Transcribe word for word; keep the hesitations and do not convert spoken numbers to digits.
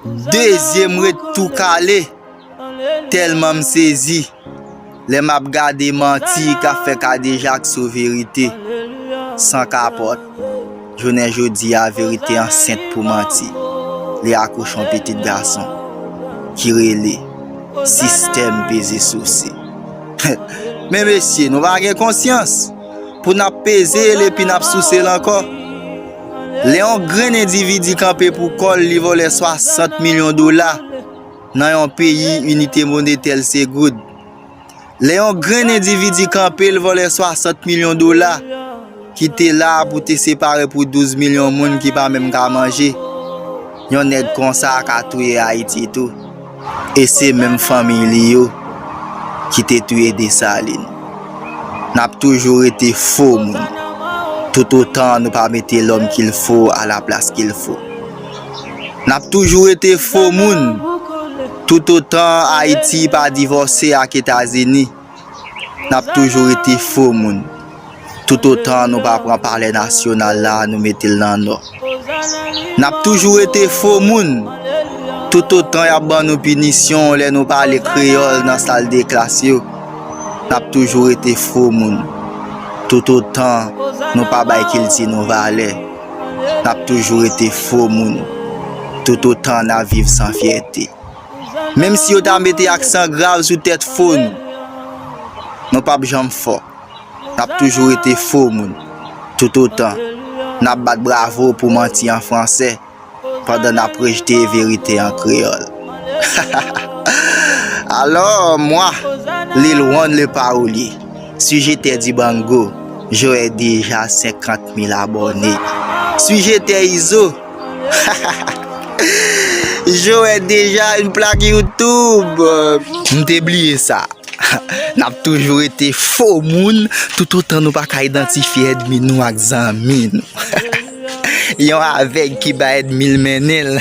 De zye m ret tou kale, tèlman m sezi. Lè m ap gade manti k ap fè kadejak sou verite, san kapòt. Jounen jodi a, verite ansent pou manti. Li akouche yon pitit gason ki rele sistèm peze souse. Men mesye, nou pa gen konsyans pou n ap peze l epi n ap souse l ankò. Lè yon grenn endividi kanpe pou kò l, li vòlè swasant milyon dola nan yon peyi inite monetè l se goud. Lè yon grenn endividi kanpe, l vòlè swasant milyon dola ki te la pou te separe pou douz milyon moun ki pa menm ka manje. Yon nèg konsa ka touye Ayiti tou. E se menm fanmi li yo ki te touye Desalin. N ap toujou rete fo moun, toutotan nou pa mete l'homme qu'il faut à la place qu'il faut. N ap toujou rete fo moun, toutotan Ayiti pa divòse ak Etazini. N ap toujou rete fo moun, toutotan nou pa pran palè nasyonal la, nou mete l nan nò. N ap toujou rete fo moun, toutotan y ap ban nou pinisyon lè nou pale kreyòl nan sal de klas yo. N ap toujou rete fo moun, toutotan nou pa bay kilti nou valè. N ap toujou rete fo moun, toutotan n ap viv san fyète. Menm si yo ta mete aksan grav sou tèt fo nou, nou p ap janm fò. N ap toujou rete fo moun, toutotan n ap bat bravo pou manti an fransè, pandan n ap rejte verite an kreyòl. Alors, moi, Lil One le parolier, sujet du Bango, j'aurais déjà cinquante mille abonnés. Sujet Izo, j'aurais déjà une plaque YouTube. M te bliye sa. N ap toujou rete fo moun, toutotan nou pa ka idantifye ènmi nou ak zanmi nou. Yon avèg ki bay ènmi l mennen l.